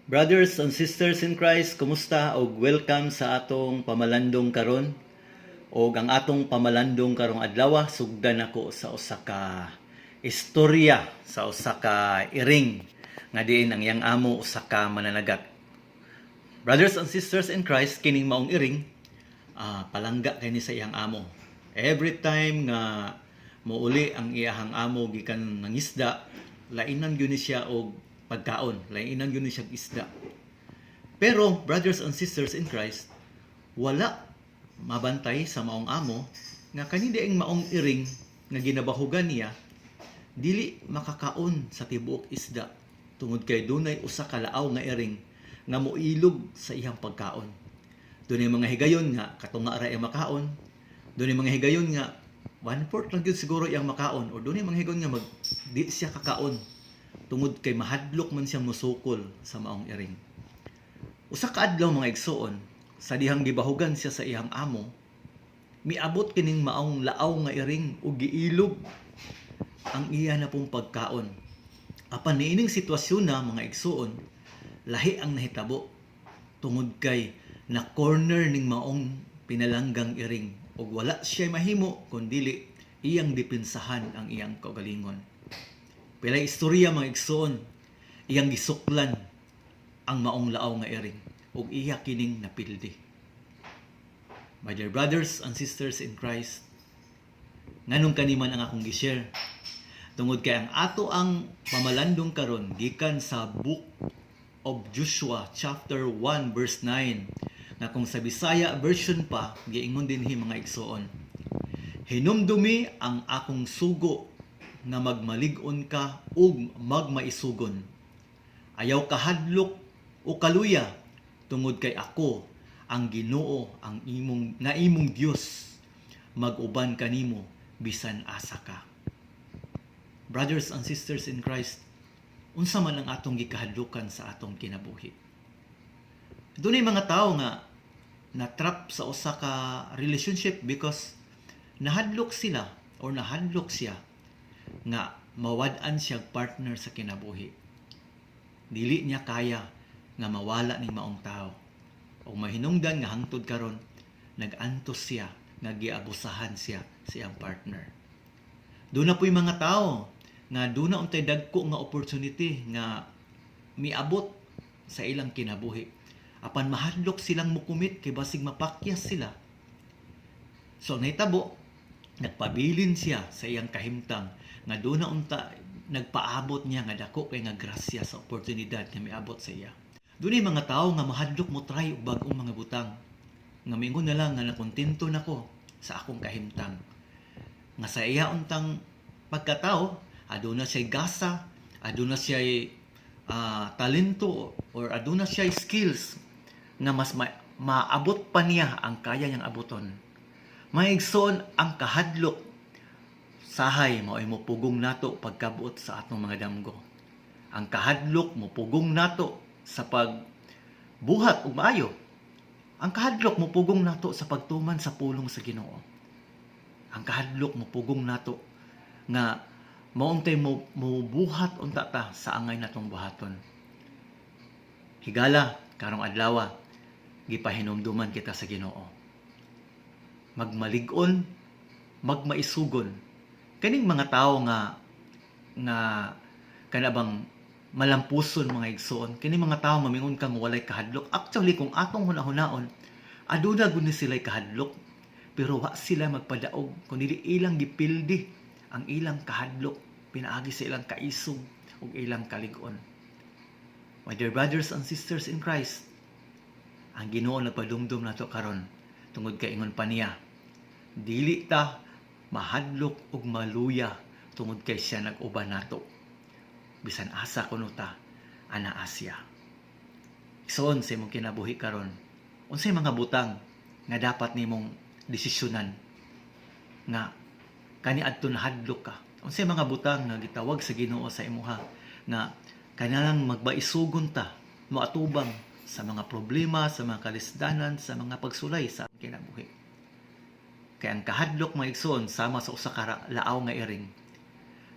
Brothers and sisters in Christ, kumusta og welcome sa atong pamalandong karon. Og ang atong pamalandong karong adlaw, sugdan ako sa usa ka istorya sa usa ka iring nga diin ang iyang amo usa ka mananagat. Brothers and sisters in Christ, kining maong iring palangga kay ni sa iyang amo. Every time nga mouli ang iyahang amo gikan nangisda, lainan gyud ni siya og pagkaon, lainan gyud ni siya og isda. Pero brothers and sisters in Christ, wala mabantay sa maong amo nga kani diing maong iring nga ginabahugan niya dili makakaon sa tibuok isda tungod kay dunay usa ka laaw nga iring nga moilog sa iyang pagkaon. Dunay mga higayon nga katunga ra iyang makaon. Dunay mga higayon nga one-fourth lang gyud siguro iyang makaon or dunay mga higayon nga mag di siya kakaon tungod kay mahadlok man siyang mosukol sa maong iring. Usa ka adlaw, mga igsuon, sa dihang gibahugan siya sa iyang amo, miabot kining maong laaw nga iring ug giilog ang iya na pong pagkaon. Apan niining sitwasyon na, mga igsuon, lahi ang nahitabo tungod kay na corner ning maong pinalanggang iring ug wala siya mahimo kun dili iyang depensahan ang iyang kaugalingon. Pilay istorya, mga igsuon, iyang gisuklan ang maong laaw nga iring ug iya kining napildi. My dear brothers and sisters in Christ, nganong kaniman ang akong gi-share? Tungod kay ang ato ang pamalandong karon gikan sa Book of Joshua chapter 1 verse 9 nga kung sa Bisaya version pa giingon dinhi, mga igsuon: "Hinumdumi ang akong sugo nga magmalig-on ka ug magmaisugon. Ayaw kahadlok o kaluya tungod kay ako ang Ginoo ang imong nga imong Dios mag-uban kanimo bisan asa ka." Brothers and sisters in Christ, unsa man ang atong gikahadlukan sa atong kinabuhi? Dunay mga tawo nga na-trap sa usa ka relationship because nahadlok sila or nahadlok siya nga mawad-an siya partner sa kinabuhi. Dili niya kaya nga mawala ning maong tao. O mahinungdan nga hangtod karon nag-antos siya nga giabusahan siya sa iyang partner. Duna po'y mga tao nga duna untay dagko nga opportunity nga miabot sa ilang kinabuhi. Apan mahadlok silang mukumit kay basig mapakyas sila. So ang nahitabo, nagpabilin siya sa iyang kahimtang nga duna unta nagpaabot niya nga dako kay nga grasya sa oportunidad nga miabot sa iya. Dunay mga tao nga mahadlok mo try og bag-ong mga butang. Nga mingon na lang nga nakontento nako sa akong kahimtang. Nga sa iya untang pagkatao, aduna siya gasa, aduna siya talento or aduna siya skills nga mas maabot pa niya ang kaya niyang abuton. Mga igsoon, ang kahadlok sahay mao'y mopugong nato pagkabuot sa atong mga damgo. Ang kahadlok mopugong nato sa pagbuhat og maayo. Ang kahadlok mopugong nato sa pagtuman sa pulong sa Ginoo. Ang kahadlok mopugong nato nga mauntay mo mobuhat unta ta sa angay natong buhaton. Higala, karong adlaw gipahinumduman kita sa Ginoo. Magmalig-on, magmaisugon. Kaning mga tawo nga nga kana bang malampuson, mga igsoon, kini mga tawo nga mingon kang walay kahadlok, actually kung atong hunahunaon, aduna gud ni sila'y kahadlok, pero wa sila magpadaog kun dili ilang gipildi ang ilang kahadlok pinaagi sa ilang kaisog ug ilang kalig-on. My dear brothers and sisters in Christ, ang Ginoo nagpadumdum nato karon tungod kay ingon pa niya, dili ta mahadlok ug maluya tungod kay siya nag-uban nato bisan asa kuno ta, anaa siya. Igsoon, sa imong kinabuhi karon, unsay mga butang nga dapat nimong desisyonan nga kaniadto nahadlok ka? Unsay mga butang nga gitawag sa Ginoo sa imuha nga kanalang magmaisugon ta moatubang sa mga problema, sa mga kalisdanan, sa mga pagsulay sa kinabuhi? Kay ang kahadlok, mga igsoon, sama sa usa ka laaw nga iring.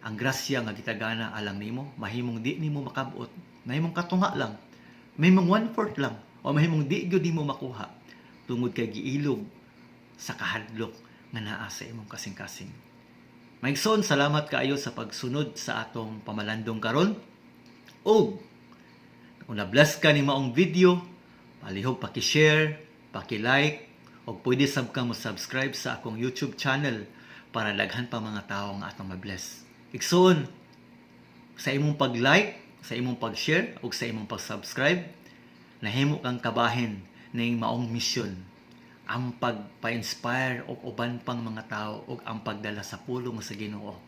Ang grasya nga gitagana alang nimo, mahimong di nimo makabot, nahimong katunga lang. Mahimong one-fourth lang o mahimong di gyud nimo makuha tungod kay giilog sa kahadlok nga naa sa imong kasing-kasing. Mga igsoon, salamat kaayo sa pagsunod sa atong pamalandong karon. Ug kung na-bless ka ni maong video, palihog paki-share, paki-like, ug pwede sab ka mo subscribe sa akong YouTube channel para daghan pa mga tao nga atong ma-bless. Igsoon, sa imong pag-like, sa imong pag-share, ug sa imong pag-subscribe, nahimo kang kabahin ning maong misyon, ang pagpa-inspire og uban pang mga tao ug ang pagdala sa pulong sa Ginoo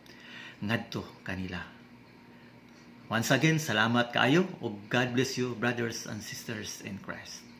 ngadto kanila. Once again, salamat kaayo ug God bless you, brothers and sisters in Christ.